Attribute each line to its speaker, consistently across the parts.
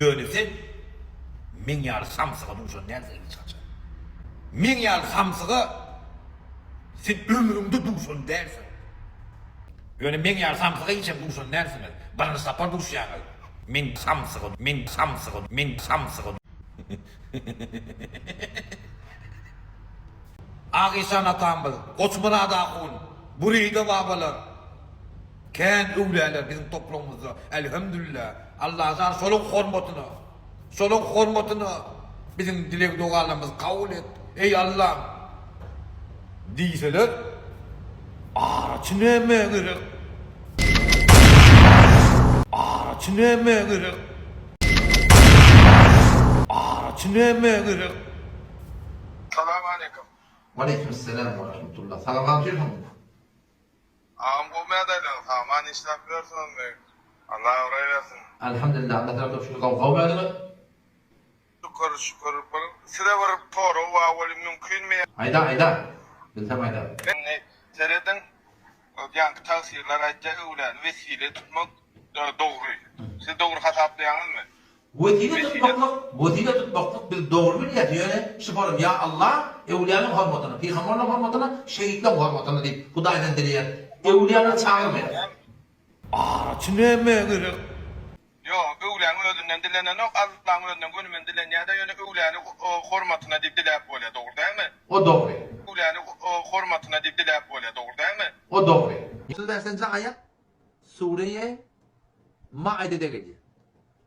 Speaker 1: Ýöne sen meň ýaly samsyga duşan dälsiň hiç haçan. Meň ýaly samsyga sen ömrüňde duşan dälsiň. Ýöne meň ýaly samsyga hiç hem duşan dälsiňiz. Birinji sapar duşýaňyz. Men samsyga, men samsyga, men samsyga. Ak işan atamyz, Goçmyrat ahun, Bureýde babalar, kän öwlüýäler biziň topragymyzda, Elhamdülillah, Allajan şolaň hormatyna, şolaň hormatyna biziň dileg-dogalarymyzy kabul et, eý Allam! Diýseler, araçy nämä gerek? Araçy nämä gerek? Araçy nämä gerek?
Speaker 2: Salam aleýkum.
Speaker 3: Waleýkim salam we rahmetullah. Salam otyrsyňmy?
Speaker 2: Agam gowy ýagdaýlaň saman işläp ýörsüňizmi? Allah abraý bersin.
Speaker 3: Alhamdulillah Allah tarapdan şükür gowy gowy özüňiz?
Speaker 2: Şükür şükür bir size bir sorag bar weli mümkinmi?
Speaker 3: Aýda aýda bilsem aýda.
Speaker 2: Indi serediň ýaňky tagsyrylar aýtýar öwläni wesile tutmak dogry. Siz dogry hasaplaýaňyzmy?
Speaker 3: Wesile tutmaklyk, wesile tutmaklyk biz dogry bilýäs, ýöne şu forum ýa Allah, öwlüýalaň hormatyna, pygamberleň hormatyna, şehitleň hormatyna diýip Hudaýdan dileýäs. Öwlüýalary çagyrmaýas.
Speaker 1: Araçy nämä gerek?
Speaker 2: Ýok, öwlüýäň özünden dilenenok, Allaň özünden gönümen dilenýädä, ýöne öwlüýäni hormatyna diýip diläp bolýa, dogry dälmi?
Speaker 3: O dogry.
Speaker 2: Öwlüýäni hormatyna diýip diläp bolýa, dogry dälmi?
Speaker 3: O dogry. 35-nji aýat Sureýe Maidede gelýär.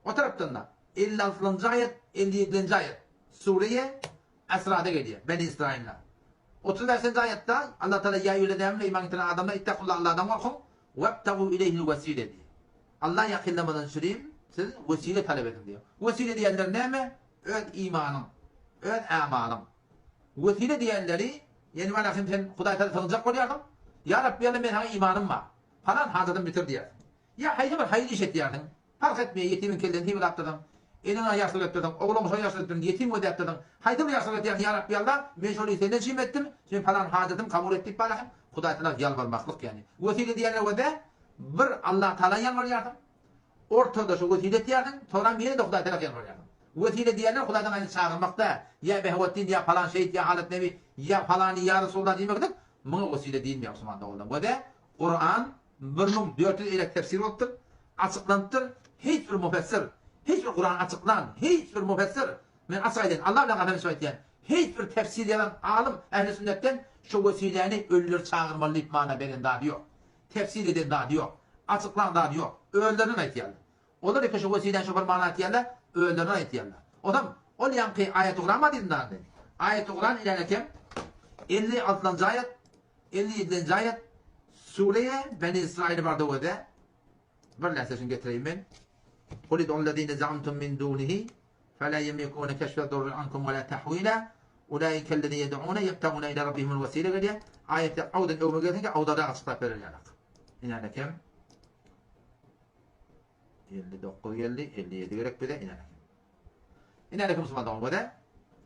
Speaker 3: O tarapdan-da, 56-njy aýat, 57-nji aýat, Sureýe Esrada gelýär, Beni Israýylda. 35-nji aýatda Allah Tagala Ýa eýýühellezine iman getiren adamlar ittakulla Allahdan gorkuň, webtagu ileýhil wesile diýýär. Alla ýakynlamadan çürim siz wesile talap ediň diýýär. Wesile diýenleri näme? Öz imanyň, öz amalyň. Wesile diýenleri, ýani malahym sen Hudaý Tagala sygynjak bolýarsyň, Ýa Rabbi Alla men saňa imanym bar. Palan hajatymy bitir diýýärsiň. Ýa haýsy bir haýyr iş etýärsiň, parh etmeýär, ýetimiň kellesini sypalapdyrsyň, eneňe ýagşylyk etdirdiň, ogluňa şo ýagşylyk etdirdiň, ýetim gözläpdirdiň, haýsy bir ýagşylyk etýärsiň, ýa Rabbi Alla, men şol işi senden çyn etdim, sen palan hajatymy kabul et diýip barasyn, Hudaý Tagala ýalbarmaklyk ýagny. Wesile diýenler wede bir Allah Tagala ýalbarýarsyň, ortada şo wesile etýärsiň, soňram ýene-de Hudaý Tagala ýalbarýarsyň. Wesile diýenler Hudaýdan gaýry çagyrmak däl, ýa Behawetdin, ýa palan şeýit, ýa Halat Nebi, ýa palany ýa Resulullah diýmeklik, muňa wesile diýilmeýär musulman doganlar. Wede Kuran 1400 elek tefsir bolupdyr, açyklanypdyr, hiç bir mufessir, hiç bir Kurany açyklan, hiç bir mufessir, men açyk aýdaýyn, Allah bilen kasam içip aýtýan, hiç bir tefsir ýazan alym ähli sünnetden şu wesiläni ölüleri çagyrmaly diýip mana beren zady ýok. Tefsir eden zady ýok. Açyklan zady ýok. Özlerinden aýtýarlar. Olar eke şu wesiläni şu bir mana aýtýarlar, özlerinden aýtýarlar. Onam ol ýaňky aýaty Kuran bar diýdim dagyn men. Aýaty Kuran ilälekem 56-njy aýat 57-nji aýat Sureýe Beni Israýyl barda göze bir närsesini getireýin men. Kul id'ullezine za'amtum min dunihi fela yemlikune keşfe durri ankum we la tahwila ulaikellezine yed'une yebtagune ila rabbihimul wesile gelýär. Aýatda awdan öwme gelsin ki awdarak açyklap berer ýalak. Ine kem 59 geldi, 57 gerek bize ine. Ine aleýkum musulman dogan göze.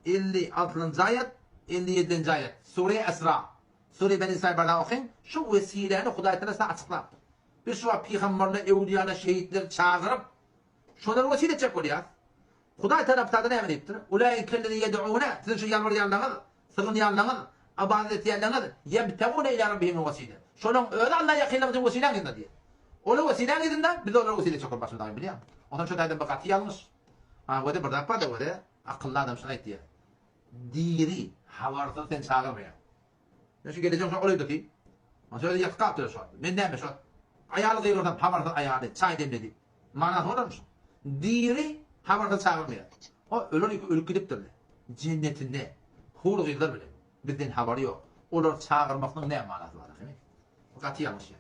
Speaker 3: 56-njy aýat, 57-nji aýat. Sure Esra. Sure Beni Israil barada okyň. Şu wesiläni Hudaý Tagala size açyklapdyr. Biz şu wagt pygamberler, öwlüýalar, şehitleri çagyryp, şolary wesile etjek bolýarys. Hudaý Tagala kitabda näme diýipdir? Ulaikellezine ýed'une, siziň şu ýalbarýanlaryňyz, sygynýanlaryňyz, ybadat etýänleriňiz, ýebtegune ila rabbihimul wesile. Şolaryň özi Allaha ýakynlyk üçin wesiläň yzynda diýýär. Olar wesiläň yzynda, biz olary wesile etjek bolup başymyz agyr bilýäňmi? Onsoň şu taýdan bir gaty ýalňyş. Ha, göze bir zat bar-da göze, akylly adam şuny aýtýar. Diri, habarsyz seni çagyrmaýar. Men şu gelejek şo ol öýdeki. Şo öýde ýatyp galypdyr şo. Men näme şo? Aýaly gygyrsam habarsyz aýaly çaý demle diýip. Manasy bolarmy şuň? Diri habarsyz çagyrmaýar. O ölen ýeke ölüp gidipdir-le. Jennetinde hur gyzlar bilen. Bizden habary ýok. Olary çagyrmaklygyň näme manasy bar ahyry? Bu gaty ýalňyş ýa.